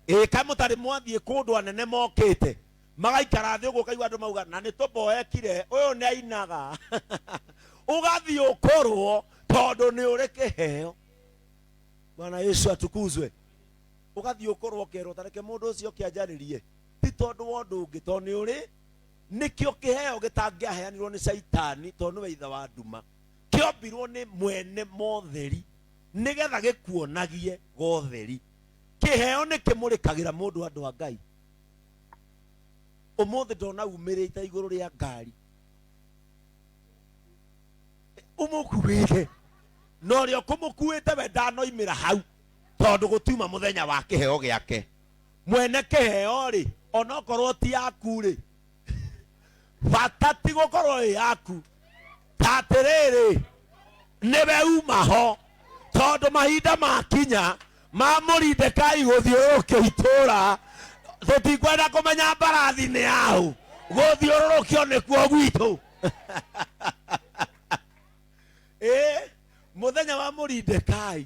Ĩ kaĩ mũtarĩ mwathiĩ kũndũ anene mokĩte magaikara thĩ ũguo, ũkaigua andũ mauga na nĩ tũmboekire, ũyũ nĩ ainaga. Ũgathiĩ ũkorwo tondũ nĩ ũrĩ kĩheo. Bwana Yesu atukuzwe. Ũgathiĩ ũkorwo ũkerwo tareke mũndũ ũcio oke anjarĩrie, ti tondũ wa ũndũ ũngĩ, tondũ nĩ ũrĩ. Nĩkĩo kĩheo gĩtangĩaheanirwo nĩ Caitani, tondũ nĩwe ithe wa nduma. Kĩombirwo nĩ mwene motheri nĩgetha gĩkuonagie gotheri. Kĩheo nĩ kĩmũrĩkagĩra mũndũ, andũ a Ngai. Ũmũthĩ ndona umĩrĩte igũrũ rĩa ngari ũmũkuĩte, na ũrĩa ũkũmũkuĩte we ndanoimĩra hau, tondũ gũtiuma mũthenya wa kĩheo gĩake. Mwene kĩheo rĩ, onokorwo ti yaku rĩ, bata ti gũkorwo ĩ yaku, ta atĩrĩrĩ, nĩwe uma ho, tondũ mahinda makinya ma Mũrindekai gũthiũrũrũkio itũũra, tũtikwenda kũmenya mbarathi nĩ yaũ, gũthiũrũrũkio nĩkuo gwitũ. Ĩ mũthenya wa Mũrindekai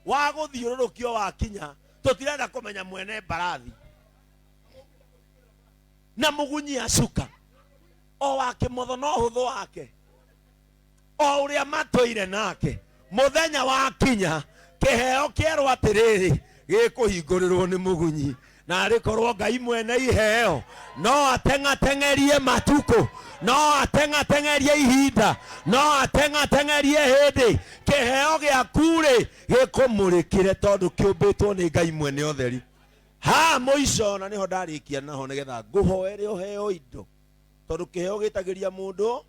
wa gũthiũrũrũkio wakinya, tũtirenda kũmenya mwene mbarathi na mũgunyi acuka o wa kĩmotho no hũthũ wake o ũrĩa matũire nake. Mũthenya wakinya, kĩheo kĩerwo atĩrĩrĩ, gĩkũhingũrĩrwo nĩ mũgunyi. Na arĩ korwo Ngai mwene iheo no ateng'ateng'erie matukũ, no ateng'ateng'erie ihinda, no ateng'ateng'erie hĩndĩ, kĩheo gĩaku-rĩ gĩkũmũrĩkĩre, tondũ kĩũmbĩtwo nĩ Ngai mwene ũtheri. Ha mũico, na nĩho ndarĩkia naho, nĩgetha ngũhoere ũheo indo, tondũ kĩheo gĩtagĩria mũndũ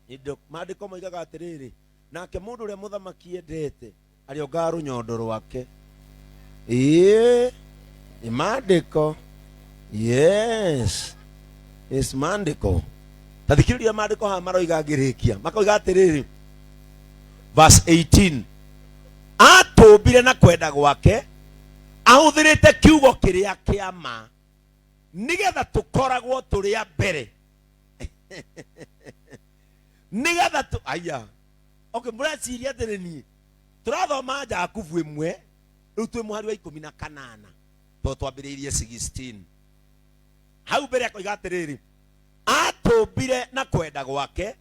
indo. Maandĩko moigaga atĩrĩrĩ, nake mũndũ ũrĩa mũthamaki endete arĩongaga rũnyondo rwake. Ĩĩ nĩ maandĩko, yes, yes, maandĩko. Ta thikĩrĩria maandĩko haha maroiga ngĩrĩkia, makoiga atĩrĩrĩ, verse 18, atũmbire na kwenda gwake ahũthĩrĩte kiugo kĩrĩa kĩa ma, nĩgetha tũkoragwo tũrĩ a mbere, nĩgetha tũ aya. Okay, mũreciria atĩrĩ, niĩ tũrathoma Jakubu 1, rĩu twĩ mũhari wa 18, tondũ twambĩrĩirie 16. Hau mbere akoiga atĩrĩrĩ, atũmbire na kwenda gwake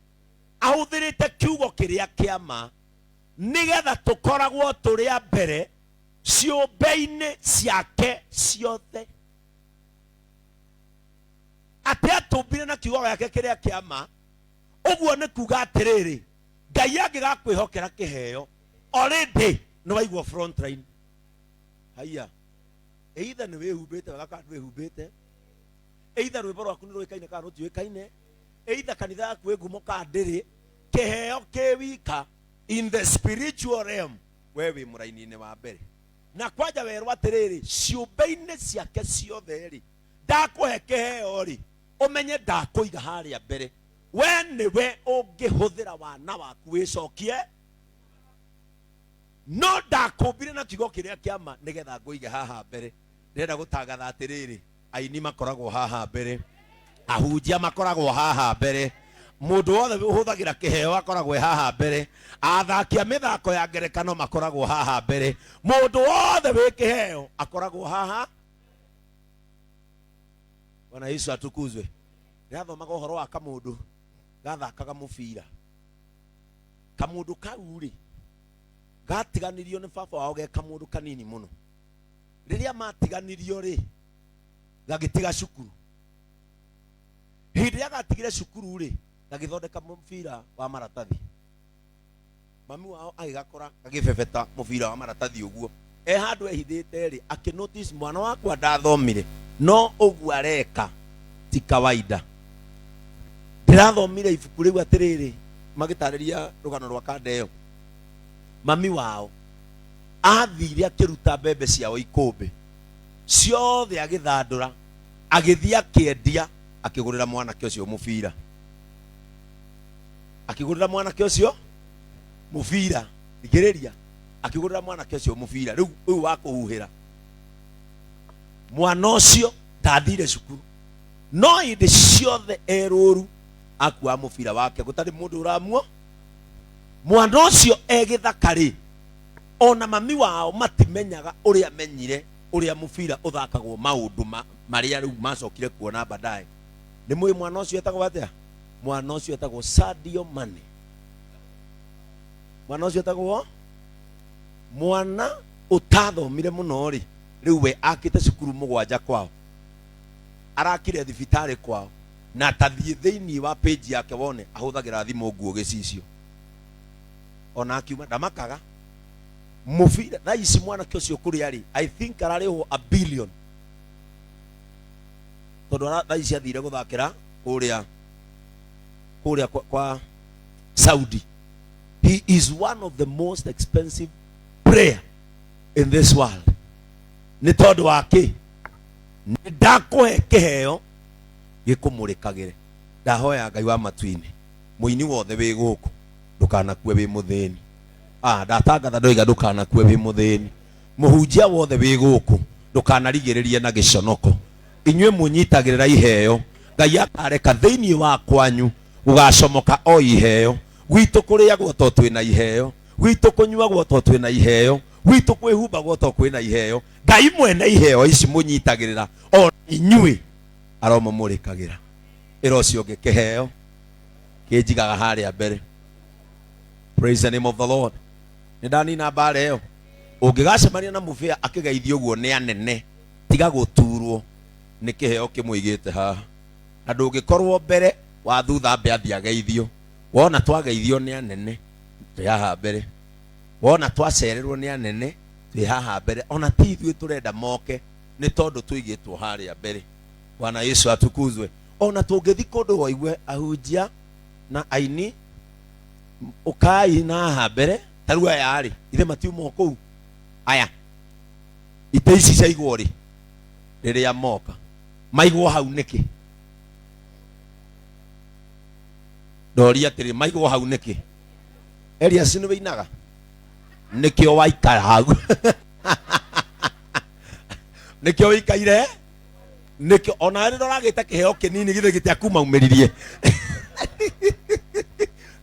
ahũthĩrĩte kiugo kĩrĩa kĩa ma, nĩgetha tũkoragwo tũrĩ a mbere ciũmbe-inĩ ciake ciothe. Atĩ atũmbire na kiugo gĩake kĩrĩa kĩa ma. Ũguo nĩ kuga atĩrĩrĩ, Ngai angĩgakwĩhokera kĩheo, already nĩ waigwo front line. Haiya, either nĩ wĩhumbĩte wega kana ndwĩhumbĩte, either rwĩmbo rwaku nĩ rũĩkaine kana rũtiũĩkaine, either kanitha yaku ĩ ngumo kana ndĩrĩ, kĩheo kĩ wika in the spiritual realm, we wĩ mũraini-inĩ wa mbere. Na kwanja werwo atĩrĩrĩ, ciũmbe-inĩ ciake ciothe rĩ, ndakũhe kĩheo rĩ, ũmenye ndakũiga harĩa mbere, we nĩwe ũngĩhũthĩra wana waku wĩcokie, no ndakũmbire na kiugo kĩrĩa kĩa ma nĩgetha ngũige haha mbere. Ndĩrenda gũtangatha atĩrĩrĩ, aini makoragwo haha mbere, ahunjia makoragwo haha mbere, mũndũ wothe ũhũthagĩra kĩheo akoragwo e haha mbere, athaki a mĩthako ya ngerekano makoragwo haha mbere, mũndũ wothe wĩ kĩheo akoragwo haha. Bwana Yesu atukuzwe. Ndĩrathomaga ũhoro wa kamũndũ gathakaga mũbira. Kamũndũ kau rĩ, gatiganirio nĩ baba wao ge kamũndũ kanini mũno. Rĩrĩa matiganirio rĩ, gagĩtiga cukuru. Hĩndĩ ĩrĩa gatigire cukuru rĩ, gagĩthondeka mũbira wa maratathi. Mami wao agĩgakora gagĩbebeta mũbira wa maratathi ũguo e handũ ehithĩte rĩ, akĩ notice mwana wakwa ndathomire, no ũguo areka ti kawaida. Ndĩrathomire ibuku rĩu atĩrĩrĩ, magĩtarĩria rũgano rwa kanda ĩyo, mami wao athire akĩruta mbembe ciao ikũmbĩ ciothe, agĩthandũra, agĩthiĩ akĩendia, akĩgũrĩra mwanake ũcio mũbira, akĩgũrĩra mwanake ũcio mũbira. Thikĩrĩria, akĩgũrĩra mwanake ũcio mũbira rĩu ũyũ wa kũhuhĩra. Mwana ũcio ndathire cukuru, no hĩndĩ ciothe e rũru akuaga mũbira wake, gũtarĩ mũndũ ũramuo. Mwana ũcio e gĩthaka rĩ, ona mami wao matimenyaga ũrĩa menyire. Ũrĩa mũbira ũthakagwo maũndũ marĩa rĩu macokire kuona baadaye. Nĩ mũĩ mwana ũcio etagwo atĩa? Mwana ũcio etagwo Sadio Mane. Mwana ũcio etagwo mwana ũtathomire mũno rĩ, rĩu we akĩte cukuru mũgwanja kwao, arakire thibitarĩ kwao, na tathiĩ thĩinĩ wa page yake wone ahũthagĩra thimũ nguo gĩcicio. Ona akiuma ndamakaga mũbira. Thaa ici mwanake ũcio kũrĩa arĩ, I think ararĩhwo a billion, tondũ thaa ici athire gũthakĩra kũrĩa kwa Saudi. He is one of the most expensive player in this world. Nĩ tondũ wa kĩ? Nĩ ndakũhe kĩheo gĩkũmũrĩkagĩre. Ndahoya Ngai wa matu-inĩ, mũini wothe wĩ gũkũ, ndũkanakue wĩ mũthĩni. Ah, ndatangatha ndoiga ndũkanakue wĩ mũthĩni. Mũhunjia wothe wĩ gũkũ, ndũkanarigĩrĩrie na gĩconoko. Inyuĩ mũnyitagĩrĩra iheo, Ngai akareka thĩinĩ wa kwanyu gũgacomoka o iheo. Gwitũ kũrĩagwo to twĩna iheo, gwitũ kũnyuagwo to twĩna iheo, gwitũ kwĩhumbagwo to kwĩna iheo. Ngai mwene iheo ici mũnyitagĩrĩra o inyuĩ aromũmũrĩkagĩra. Ĩra ũcio ũngĩ, kĩheo kĩnjigaga harĩa mbere. Praise the name of the Lord. Nĩ ndanina mbara ĩyo. Ũngĩgacemania na mũbĩa akĩgeithio ũguo nĩ anene, tiga gũturwo nĩ kĩheo kĩmũigĩte haha. Na ndũngĩkorwo mbere wa thutha ambe athiĩ ageithio. Wona twageithio nĩ anene, twĩ haha mbere. Wona twacererwo nĩ anene, twĩ haha mbere. Ona ti ithuĩ tũrenda moke, nĩ tondũ tũigĩtwo harĩa mbere. Bwana Yesu atukuzwe. Ona tũngĩthi kũndũ waigue ahunjia na aini ũkai na haha mbere, ta rĩu aya rĩ, ithe matiuma o kũu. Aya itĩ ici ciaigwo rĩ, rĩrĩa moka maigwo hau nĩkĩ? Ndoria atĩrĩ, maigwo hau nĩkĩ? Elias nĩ wĩinaga, nĩkĩo waikara hau, nĩkĩo wĩikaire, nĩkĩo ona rĩrĩa ũragĩte kĩheo kĩnini githĩ gĩtiakumaumĩririe.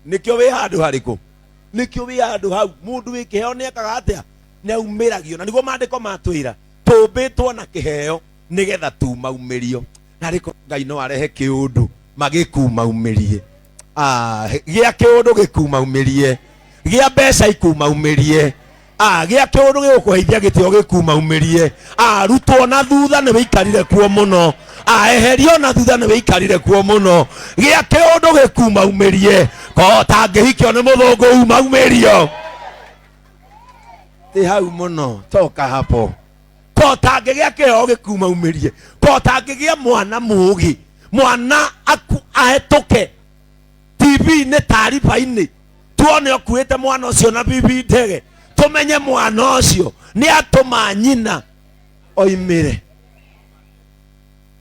Nĩkĩo wĩ handũ harĩkũ? Nĩkĩo wĩ handũ hau. Mũndũ wĩ kĩheo nĩ ekaga atĩa? Nĩ aumĩragio. Na nĩguo maandĩko matwĩra tũmbĩtwo na kĩheo nĩgetha tumaumĩrio. Na rĩko Ngai no arehe kĩũndũ magĩkumaumĩrie. Ah, gĩa kĩũndũ gĩkumaumĩrie, gĩa mbeca ikumaumĩrie. Ah, gĩa kĩũndũ gĩgũkũheithia gĩtĩo gĩkumaumĩrie. Ah, rutwo na thutha nĩ wĩikarire kuo mũno. Ah, eherio na thutha nĩ wĩikarire kuo mũno. Gĩa kĩũndũ gĩkumaumĩrie. Ko tangĩhikio nĩ mũthũngũ umaumĩrio ti hau mũno, toka hapo. Ko tangĩgĩa kĩheo gĩkumaumĩrie, ko tangĩgĩa mwana mũũgĩ, mwana aku ahetũke TV-inĩ taariba-inĩ, tuone ũkuĩte mwana ũcio na bibi ndege, tũmenye mwana ũcio nĩ atũma nyina oimĩre.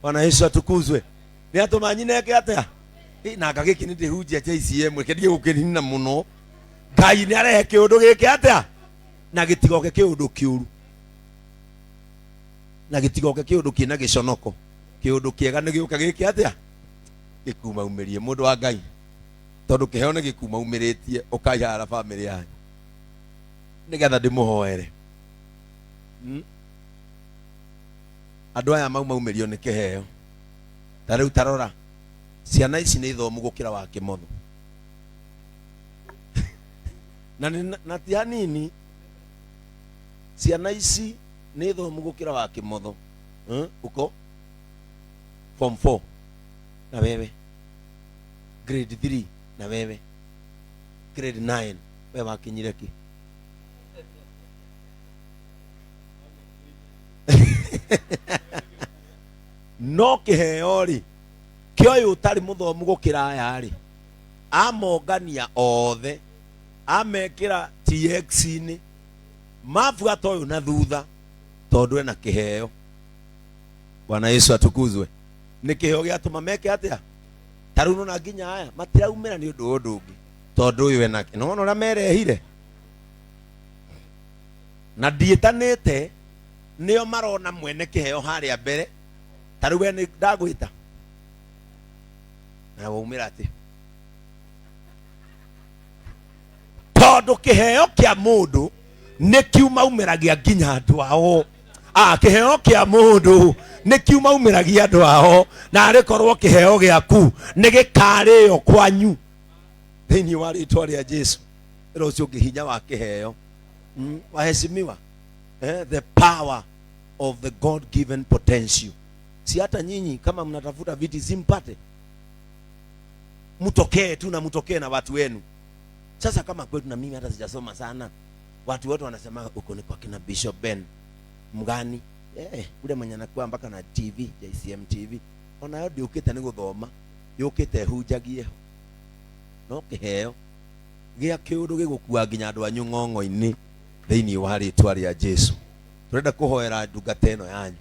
Bwana Yesu atukuzwe. Nĩ atũma nyina eke atĩa? Ĩ, na anga gĩkĩ nĩ ndĩhunjia JCM, reke ndiĩ gũkĩnina mũno. Ngai nĩ arehe kĩũndũ gĩkĩ atĩa? Na gĩtigoke kĩũndũ kĩũru, na gĩtigoke kĩũndũ kĩna gĩconoko. Kĩũndũ kĩega nĩ gĩũke gĩke atĩa? Gĩkumaumĩrie. Mũndũ wa Ngai, tondũ kĩheo nĩ gĩkumaumĩrĩtie, ũkaihara bamĩrĩ yanyu nĩgetha ndĩmũhoere. Andũ aya maumaumĩrio nĩ kĩheo. Ta rĩu tarora, ciana ici nĩ thomu gũkĩra wa kĩmotho, na na ti hanini. Ciana ici nĩ thomu gũkĩra wa kĩmotho. Uko form 4 na wewe grade 3 na wewe grade 9, we wakinyire kĩ? No kĩheo rĩ, kĩa ũyũ ũtarĩ mũthomu gũkĩra aya rĩ, amongania othe, amekĩra TX-inĩ, mabuata ũyũ na thutha tondũ ena kĩheo. Bwana Yesu atukuzwe. Nĩ kĩheo gĩatũma meke atĩa? Ta rĩu nona nginya aya matiraumĩra nĩ ũndũ wa ũndũ ũngĩ, tondũ ũyũ ena nĩwona ũrĩa merehire. Na ndiĩtanĩte, nĩo marona mwene kĩheo harĩa mbere. Ta rĩu we nĩ ndagwĩta na waumĩra atĩ tondũ kĩheo kĩa mũndũ nĩ kiumaumĩragia nginya andũ ao. Ah, kĩheo kĩa mũndũ nĩ kiumaumĩragia andũ ao, na arĩ korwo kĩheo gĩaku nĩ gĩkarĩo kwanyu thĩinĩ wa rĩtwa rĩa Jesu. Ĩra ũcio ũngĩ hinya wa kĩheo. Waheshimiwa, the power of the God given potential. Si hata nyinyi kama mnatafuta viti simpate, mtokee tu na mtokee na watu wenu. Sasa kama kwetu, na mimi hata sijasoma sana, watu wote wanasema uko ni kwa kina Bishop Ben Mgani, ule mwenye anakuwa mpaka na TV, JCM TV, onayo ndiũkĩte nĩ gũthoma, yũkĩte hunjagie no kĩheo gĩa kĩũndũ gĩgũkua nginya andũ anyu ng'ong'o-inĩ thĩinĩ wa rĩtwa rĩa Jesu. Tũrenda kũhoera ndungata ĩno yanyu,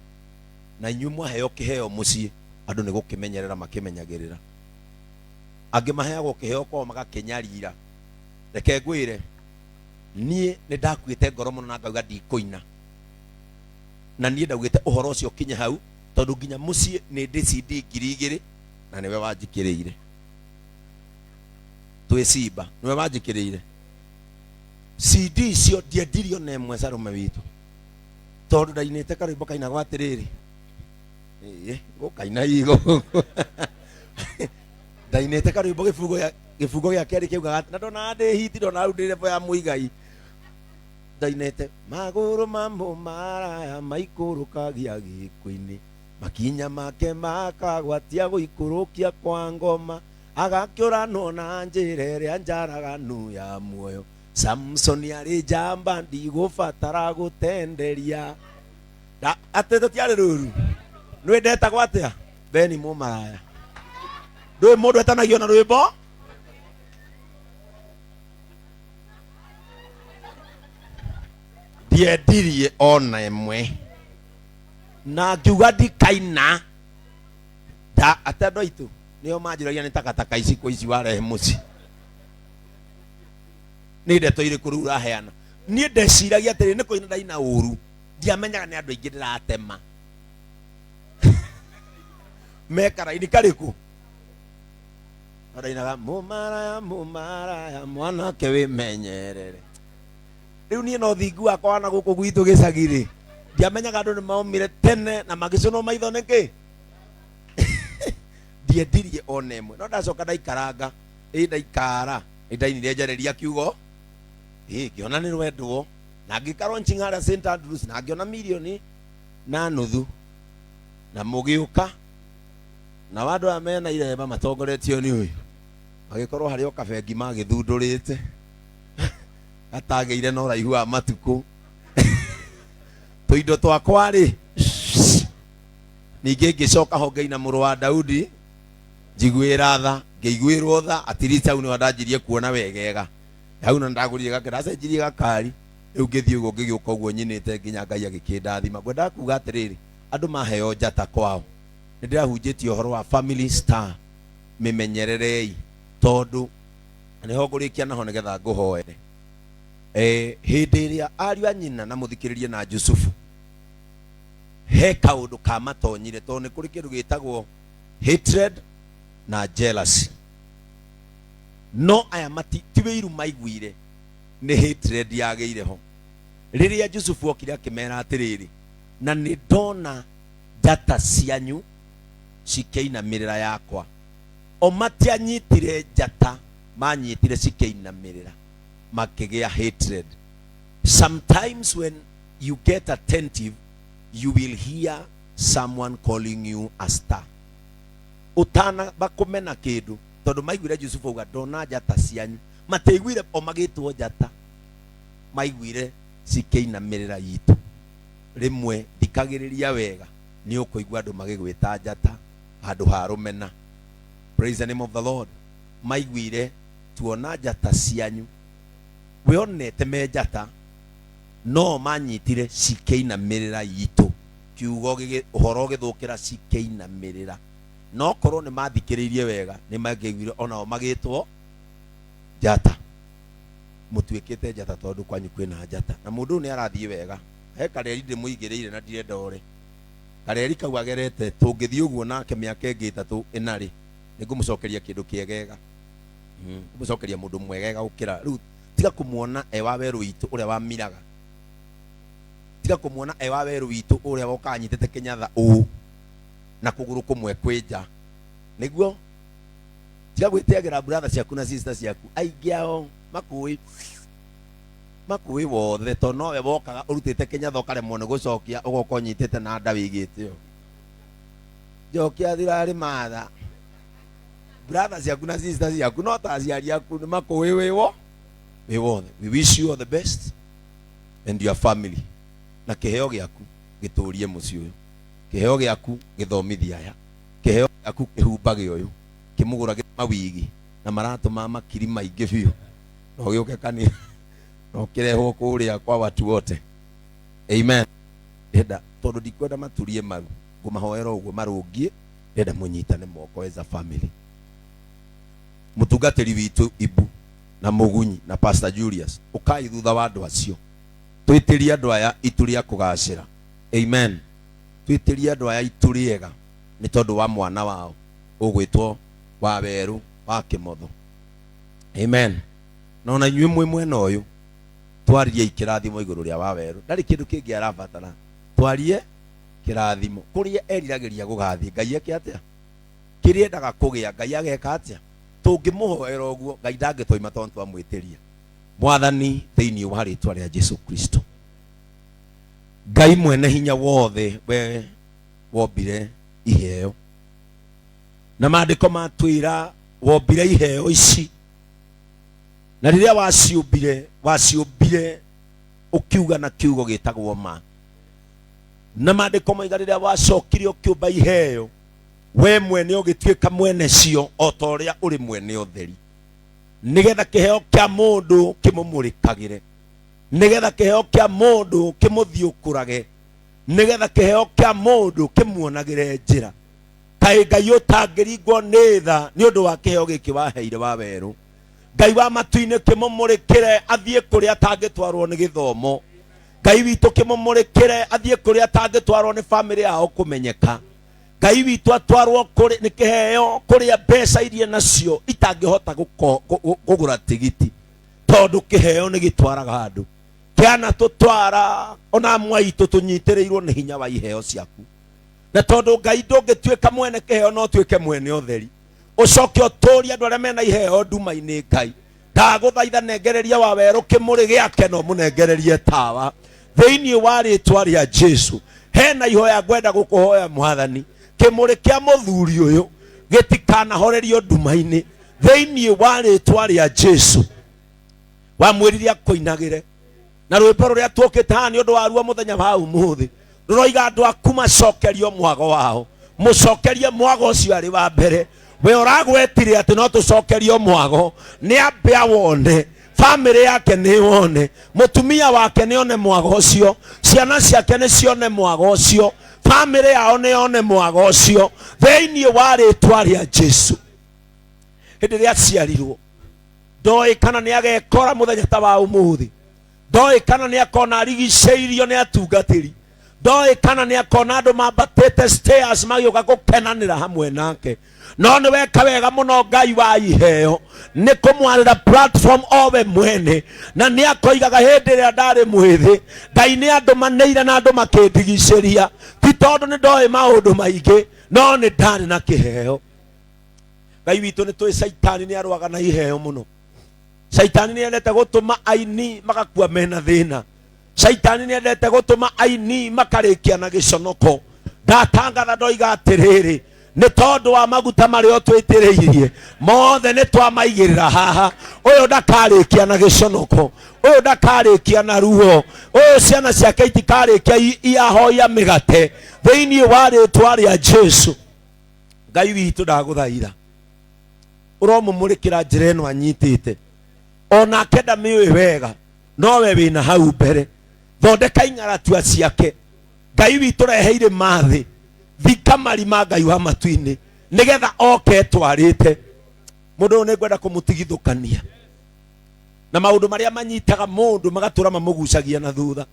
na inyuĩ mwaheo kĩheo mũciĩ, andũ nĩ gũkĩmenyerera makĩmenyagĩrĩra. Angĩ maheagwo kĩheo kwao magakĩnyarira. Reke ngwĩre, niĩ nĩ ndakuĩte ngoro mũno na ngauga ndikũina, na niĩ ndaugĩte ũhoro ũcio ũkinye hau, tondũ nginya mũciĩ nĩ ndĩ CD 2000 na nĩwe wanjikĩrĩire. Twĩ Simba, nĩwe wanjikĩrĩire CD icio, ndiendirio na ĩmwe Salome witũ, tondũ ndainĩte karwĩmbo kainagwo atĩrĩrĩ, ĩĩ ngũkaina igo, ndainĩte karwĩmbo gĩbungo gĩa kerĩ kĩaugaga, na ndona ndĩ hiti, ndona rĩu ndĩ level ya Mũigai, ndainĩte magũrũ ma mũmaraya maikũrũkagia gĩkuũ-inĩ, makinya make makagwatia gũikũrũkia kwa ngoma, agakĩũranwo na njĩra ĩrĩa njaraganu ya muoyo. Samsoni arĩ njamba ndigũbatara gũtenderia. Atĩ tũtiarĩ rũru, nĩ ndetagwo atĩa? Beni mũmaraya. Ndũĩ mũndũ etanagio na rwĩmbo? Ndiendirie ona ĩmwe na ngiuga ndikaina. Da ate andũ aitũ nĩo manjũragia nĩ takataka ici kwĩ ici warehe mũciĩ, nĩ ndeto irĩkũ rĩu ũraheana? Niĩ ndeciragia atĩrĩ, nĩ kũina ndaina ũru, ndiamenyaga nĩ andũ aingĩ ndĩratema mekaraini karĩkũ. Ndainaga mũmaraya mũmaraya mwanake wĩmenyerere. Rĩu niĩ no thingu wakwa na gũkũ gwitũ gĩcagi-rĩ, ndiamenyaga andũ nĩ maumire tene na magĩcũnwo maitho nĩkĩ. Ndiendirie ona ĩmwe, no ndacoka ndaikaranga, ĩ ndaikara nĩ ndainire njarĩria kiugo, ĩ ngĩona nĩ rwendwo, na ngĩka launching harĩa St Andrews, na ngĩona milioni na nuthu, na mũgĩũka na andũ aya mena iremba matongoretio nĩ ũyũ, magĩkorwo harĩ o kabengi magĩthundũrĩte gatagĩire na ũraihu wa matukũ. Tũindo twakwa rĩ, ningĩ ngĩcoka ho ngĩina mũrũ wa Daudi njiguĩra tha, ngĩiguĩrwo tha, at least hau nĩho ndanjirie kuona wegega. Hau na ndagũrire gake, ndacenjirie gakari, rĩu ngĩthiĩ ũguo ngĩgĩũka ũguo nyinĩte nginya Ngai agĩkĩndathima. Ngwendaga kuga atĩrĩrĩ, andũ maheo njata kwao, nĩ ndĩrahunjĩtie ũhoro wa family star, mĩmenyererei, tondũ nĩho ngũrĩkia naho nĩgetha ngũhoere. Hĩndĩ ĩrĩa ariũ a nyina na mũthikĩrĩrie na Jusufu, he kaũndũ kamatonyire, tondũ nĩ kũrĩ kĩndũ gĩtagwo hatred na jealousy. No aya mati ti wĩiru maiguire, nĩ hatred yagĩire ho. Rĩrĩa Jusufu okire akĩmera atĩrĩrĩ, na nĩ ndona njata cianyu cikĩinamĩrĩra yakwa. O matianyitire njata, manyitire cikĩinamĩrĩra, makĩgĩa hatred. Sometimes when you get attentive, you will hear someone calling you a star. Ũtanamba kũmena kĩndũ, tondũ maiguire Jusufu auga ndona njata cianyu, matiaiguire o magĩtwo njata, maiguire cikĩinamĩrĩra itũ. Rĩmwe thikagĩrĩria wega, nĩ ũkũigua andũ magĩgwĩta njata handũ ha rũmena. Praise the name of the Lord. Maiguire tuona njata cianyu, we onete me njata, no manyitire cikĩinamĩrĩra itũ. Kiugo ũhoro ũgĩthũkĩra cikĩinamĩrĩra. No korwo nĩ mathikĩrĩirie wega, nĩ mangĩaiguire onao magĩtwo njata. Mũtuĩkĩte njata tondũ kwanyu kwĩna njata. Na mũndũ ũyũ nĩ arathiĩ wega. He kareri ndĩmũigĩrĩire na ndirenda ore. Kareri kau agerete, tũngĩthiĩ ũguo nake mĩaka ĩngĩ 3 ĩna-rĩ, nĩ ngũmũcokeria kĩndũ kĩegega. Ngũmũcokeria mũndũ mwegega gũkĩra. Rĩu tiga kũmuona e wa werũ witũ ũrĩa wamiraga. Tiga kũmuona e wa werũ witũ ũrĩa woka anyitĩte kĩnyatha ũũ na kũgũrũ kũmwe kwĩ nja. Nĩguo tiga gwĩtĩagĩra brother ciaku na sister ciaku, aingĩ ao makũĩ makũĩ wothe, tondũ nowe wokaga ũrutĩte kĩnyatha ũkaremwo nĩ gũcokia, ũgoka ũnyitĩte na nda wĩigĩte ũũ. Njokia thirarĩ matha. Brother ciaku na sister ciaku no ta aciari aku, nĩ makũĩ wĩwo wĩ wothe. We wish you all the best and your family. Na kĩheo gĩaku gĩtũrie mũciĩ ũyũ, kĩheo gĩaku gĩthomithie aya, kĩheo gĩaku kĩhumbage ũyũ, kĩmũgũrage mawigi na maratũ ma makiri maingĩ biũ, na ũgĩũke kanitha na ũkĩrehwo kũrĩa kwa watu wote. Amen. Ndĩrenda, tondũ ndikwenda maturie maru, ngũmahoera ũguo marũngie, ndĩrenda mũnyitane moko as a family. Mũtungatĩri witũ Ibu na Mũgunyi na Pastor Julius, ũkai thutha wa andũ acio, twĩtĩrie andũ aya itu rĩa kũgacĩra. Amen. Twĩtĩrie andũ aya itu rĩega nĩ tondũ wa mwana wao ũgwĩtwo Wawerũ wa Kĩmotho. Amen. Na ona inyuĩ mwĩ mwena ũyũ, twariei kĩrathimo igũrũ rĩa Wawerũ. Ndarĩ kĩndũ kĩngĩ arabatara, twarie kĩrathimo kũrĩa eriragĩria gũgathiĩ. Ngai eke atĩa? Kĩrĩa endaga kũgĩa, Ngai ageka atĩa? Tũngĩmũhoera ũguo, Ngai ndangĩtũima tondũ twamwĩtĩria. Mwathani, thĩinĩ wa rĩtwa rĩa Jesu Kristo, Ngai mwene hinya wothe, we wombire iheo, na maandĩko matwĩra wombire iheo ici, na rĩrĩa waciũmbire, waciũmbire ũkiuga na kiugo gĩtagwo ma. Na maandĩko moiga rĩrĩa wacokire ũkĩũmba iheo, we mwene ũgĩtuĩka mwene cio o ta ũrĩa ũrĩ mwene ũtheri, nĩgetha kĩheo kĩa mũndũ kĩmũmũrĩkagĩre, nĩgetha kĩheo kĩa mũndũ kĩmũthiũkũrage, nĩgetha kĩheo kĩa mũndũ kĩmuonagĩre njĩra. Kaĩ Ngai ũtangĩringwo nĩ tha nĩ ũndũ wa kĩheo gĩkĩ waheire wa werũ. Ngai wa matu-inĩ, kĩmũmũrĩkĩre athiĩ kũrĩa atangĩtwarwo nĩ gĩthomo. Ngai witũ, kĩmũmũrĩkĩre athiĩ kũrĩa atangĩtwarwo nĩ bamĩrĩ yao kũmenyeka. Ngai witũ, atwarwo kũrĩ nĩ kĩheo kũrĩa mbeca iria nacio itangĩhota kũgũra tigiti, tondũ kĩheo nĩ gĩtwaraga andũ. Kĩanatũtwara ona amwe aitũ tũnyitĩrĩirwo nĩ hinya wa iheo ciaku. Na tondũ Ngai ndũngĩtuĩka mwene kĩheo no ũtuĩke mwene ũtheri, ũcoke ũtũrie andũ arĩa mena iheo nduma-inĩ. Ngai, ndagũthaitha, nengereria wa werũ kĩmũrĩ gĩake na ũmũnengererie tawa thĩinĩ wa rĩtwa rĩa Jesu. Hena ihoya ngwenda gũkũhoya Mwathani, kĩmũrĩ kĩa mũthuri ũyũ gĩtikanahorerio nduma-inĩ thĩinĩ wa rĩtwa rĩa Jesu. Wamwĩrire akũinagĩre na rwĩmbo rũrĩa tuokĩte haha nĩ ũndũ waruo mũthenya wa ũmũthĩ, rũroiga andũ aku macokerio mwago wao. Mũcokerie mwago ũcio arĩ wa mbere. We ũragwetire atĩ no tũcokerio mwago, nĩ ambe awone, bamĩrĩ yake nĩ wone, mũtumia wake nĩ one mwago ũcio, ciana ciake nĩ cione mwago ũcio, bamĩrĩ yao nĩ yone mwago ũcio thĩinĩ wa rĩtwa rĩa Jesu. Hĩndĩ ĩrĩa aciarirwo ndoĩ kana nĩ agekora mũthenya ta wa ũmũthĩ, ndoĩ kana nĩ akona arigicĩirio nĩ atungatĩri, ndoĩ kana nĩ akona andũ mambatĩte stairs magĩũka gũkenanĩra hamwe nake. No nĩ weka wega mũno Ngai wa iheo nĩ kũmwarĩra platform o we mwene, na nĩ akoigaga hĩndĩ ĩrĩa ndarĩ mwĩthĩ Ngai nĩ andũmanĩire na andũ makĩndigicĩria, ti tondũ nĩ ndoĩ maũndũ maingĩ, no nĩ ndarĩ na kĩheo. Ngai witũ, nĩ tũĩ Caitani nĩ arũaga na iheo mũno. Caitani nĩ endete gũtũma aini magakua mena thĩna. Caitani nĩ endete gũtũma aini makarĩkia na gĩconoko. Ndatangatha ndoiga atĩrĩrĩ, nĩ tondũ wa maguta marĩa ũtwĩtĩrĩirie mothe nĩ twamaigĩrĩra haha, ũyũ ndakarĩkia na gĩconoko, ũyũ ndakarĩkia na ruo, ũyũ ciana ciake itikarĩkia iahoya mĩgate thĩinĩ wa rĩtwa rĩa Jesu. Ngai witũ, ndagũthaitha ũromũmũrĩkĩra njĩra ĩno anyitĩte, onake ndamĩũĩ wega, nowe wĩna hau mbere. Thondeka ing'aratua ciake. Ngai witũ, rehe irĩma thĩ, thika marima, Ngai wa matu-inĩ, nĩgetha oke etwarĩte. Mũndũ ũyũ nĩ ngwenda kũmũtigithũkania na maũndũ marĩa manyitaga mũndũ magatũra mamũgucagia na thutha.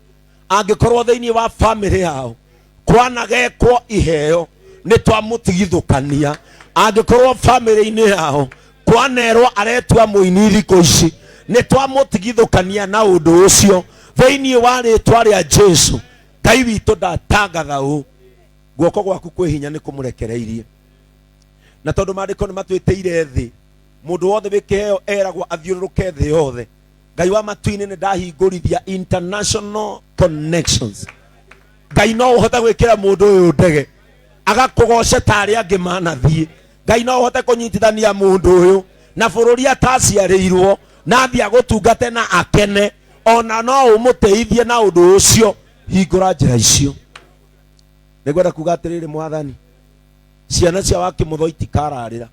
Angĩkorwo thĩinĩ wa bamĩrĩ yao kwanagekwo iheo, nĩ twamũtigithũkania. Angĩkorwo bamĩrĩ-inĩ yao kwanerwo aretua mũini thikũ ici, nĩ twamũtigithũkania na ũndũ ũcio thĩinĩ wa rĩtwa rĩa Jesu. Ngai witũ, ndatangatha ũũ, guoko gwaku kwĩ hinya nĩ kũmũrekereirie. Na tondũ maandĩko nĩ matwĩtĩire thĩ, mũndũ wothe wĩ kĩheo eragwo athiũrũrũke thĩ yothe. Ngai wa matu-inĩ, nĩ ndahingũrithia international connections. Ngai no ũhote gwĩkĩra mũndũ ũyũ ndege agakũgoce ta arĩa angĩ manathiĩ. Ngai no ũhote kũnyitithania mũndũ ũyũ na bũrũri ataciarĩirwo na athiĩ agũtungate na akene. Ona no ũmũteithie na ũndũ ũcio. Hingũra njĩra icio. Nĩngwenda kuga atĩrĩrĩ, Mwathani, ciana cia Wakĩmũtho itikararĩra,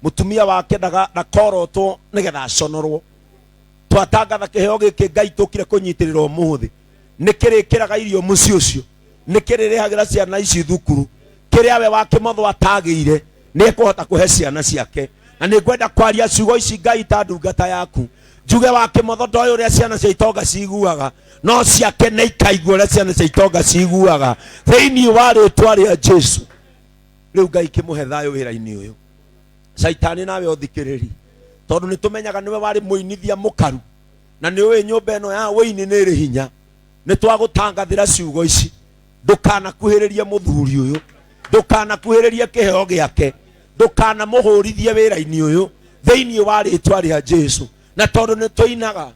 mũtumia wake ndakorotwo nĩgetha aconorwo. Twatangatha kĩheo gĩkĩ Ngai tũkire kũnyitĩrĩra ũmũthĩ, nĩ kĩrĩkĩraga irio mũciĩ ũcio, nĩ kĩrĩrĩhagĩra ciana ici thukuru. Kĩrĩa we Wakĩmotho atagĩire, nĩ ekũhota kũhe ciana ciake. Na nĩ ngwenda kwaria ciugo ici, Ngai, ta ndungata yaku, njuge Wakĩmotho ndoĩ ũrĩa ciana cia itonga ciguaga, no ciake nĩ ikaigua ũrĩa ciana cia itonga ciguaga, thĩinĩ wa rĩtwa rĩa Jesu. Rĩu Ngai, kĩmũhe thayũ wĩra-inĩ ũyũ. Caitani, nawe ũthikĩrĩri, tondũ nĩ tũmenyaga nĩwe warĩ mũinithia mũkaru, na nĩ ũĩ nyũmba ĩno ya wĩini nĩ ĩrĩ hinya. Nĩ twagũtangathĩra ciugo ici: ndũkanakuhĩrĩrie mũthuri ũyũ, ndũkanakuhĩrĩrie kĩheo gĩake, ndũkanamũhũrithie wĩra-inĩ ũyũ, thĩinĩ wa rĩtwa rĩa Jesu. Na tondũ nĩ tũinaga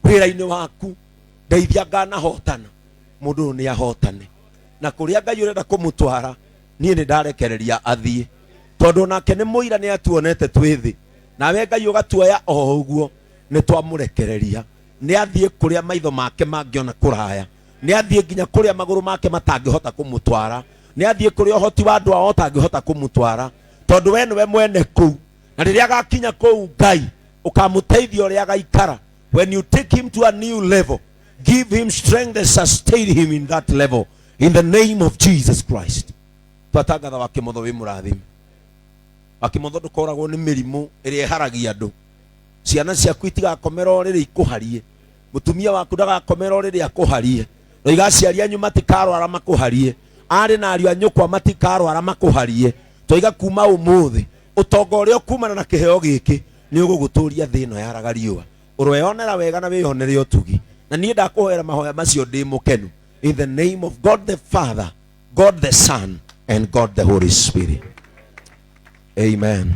wĩra-inĩ waku, ndeithia nganahotana, mũndũ ũyũ nĩ ahotane na kũrĩa Ngai ũrenda kũmũtwara. Niĩ nĩ ndarekereria athiĩ, tondũ nake nĩ mũira nĩ atuonete twĩ thĩ, nawe Ngai ũgatuoya o ũguo. Nĩ twamũrekereria, nĩ athiĩ kũrĩa maitho make mangĩona kũraya, nĩ athiĩ nginya kũrĩa magũrũ make matangĩhota kũmũtwara, nĩ athiĩ kũrĩa ũhoti wa andũ ao ũtangĩhota kũmũtwara, tondũ we nĩwe mwene kũu. Na rĩrĩa agakinya kũu, Ngai ũkamũteithia ũrĩa agaikara. When you take him to a new level, give him strength and sustain him in that level, in the name of Jesus Christ. Twatangatha Wakĩmotho wĩ mũrathime. Wakĩmotho, ndũkoragwo nĩ mĩrimũ ĩrĩa ĩharagia andũ. Ciana ciaku itigakomera ũrĩrĩ ikũharie, mũtumia waku ndagakomera ũrĩrĩ akũharie. Noiga aciari anyu matikarwara makũharie, arĩ na ariũ a nyũkwa matikarwara makũharie. Twaiga kuma ũmũthĩ, ũtonga ũrĩa ũkumana na kĩheo gĩkĩ nĩ ũgũgũtũria thĩ ĩno yaraga riũa. Ũroyonera wega na wĩyonere ũtugi. Na niĩ ndakũhoera mahoya macio ndĩ mũkenu, in the name of God the Father, God the Son and God the Holy Spirit, amen.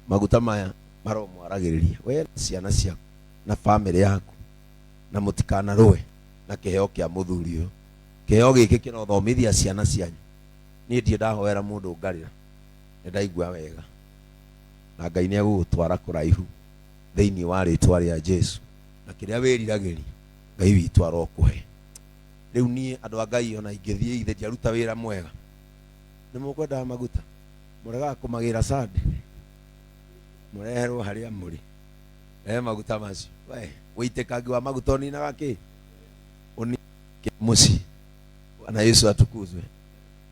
Maguta maya maromwaragĩrĩria we na ciana ciaku na bamĩrĩ yaku, na mũtikanarũe na kĩheo kĩa mũthuri ũyũ. Kĩheo gĩkĩ kĩrothomithia ciana cianyu. Niĩ ndirĩ ndahoera mũndũ ngarĩra, nĩ ndaigua wega, na Ngai nĩ egũgũtwara kũraihu thĩinĩ wa rĩtwa rĩa Jesu. Na kĩrĩa wĩriragĩria, Ngai witũ arokũhe. Rĩu niĩ, andũ a Ngai, ona ingĩthiĩ ithe ndiaruta wĩra mwega. Nĩ mũkwendaga maguta, mũregaga kũmagĩra sande, mũreherwo harĩa mũrĩ. Rehe maguta macio. We ũitĩkangi wa maguta ũninaga kĩ ũni mũciĩ. Bwana Yesu atukuzwe.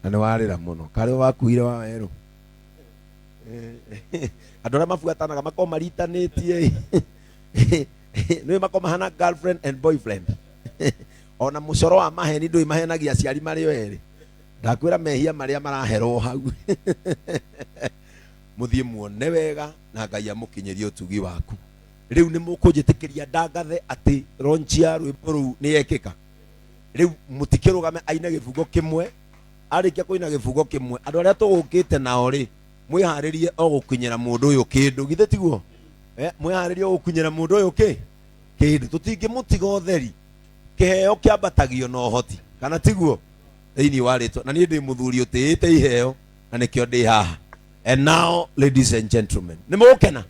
Na nĩ warĩra mũno karĩ wakuire wa werũ. Andũ arĩa mabuatanaga makorwo maritanĩtie, nĩ makorwo mahana girlfriend and boyfriend. Ona mũcoro wa maheni ndũĩ mahenagia aciari marĩ o erĩ. Ndakwĩra mehia marĩa maraherwo hau, mũthiĩ muone wega na Ngai amũkinyĩrie ũtugi waku. Rĩu nĩ mũkũnjĩtĩkĩria ndangathe atĩ launch ya rwĩmbo rũu nĩ yekĩka. Rĩu mũtikĩrũgame aine gĩbungo kĩmwe. Arĩkia kũina gĩbungo kĩmwe, andũ arĩa tũgũkĩte nao rĩ, mwĩharĩrie o gũkinyĩra mũndũ ũyũ kĩndũ. Githĩ tiguo? Mwĩharĩrie o gũkinyĩra mũndũ ũyũ kĩ kĩndũ. Tũtingĩmũtiga ũtheri. Kĩheo kĩambatagio na ũhoti, kana tiguo? Thĩinĩ wa rĩtwa, na niĩ ndĩ mũthuri ũtĩĩte iheo, na nĩkĩo ndĩ haha. And now, ladies and gentlemen, nĩ mũgũkena.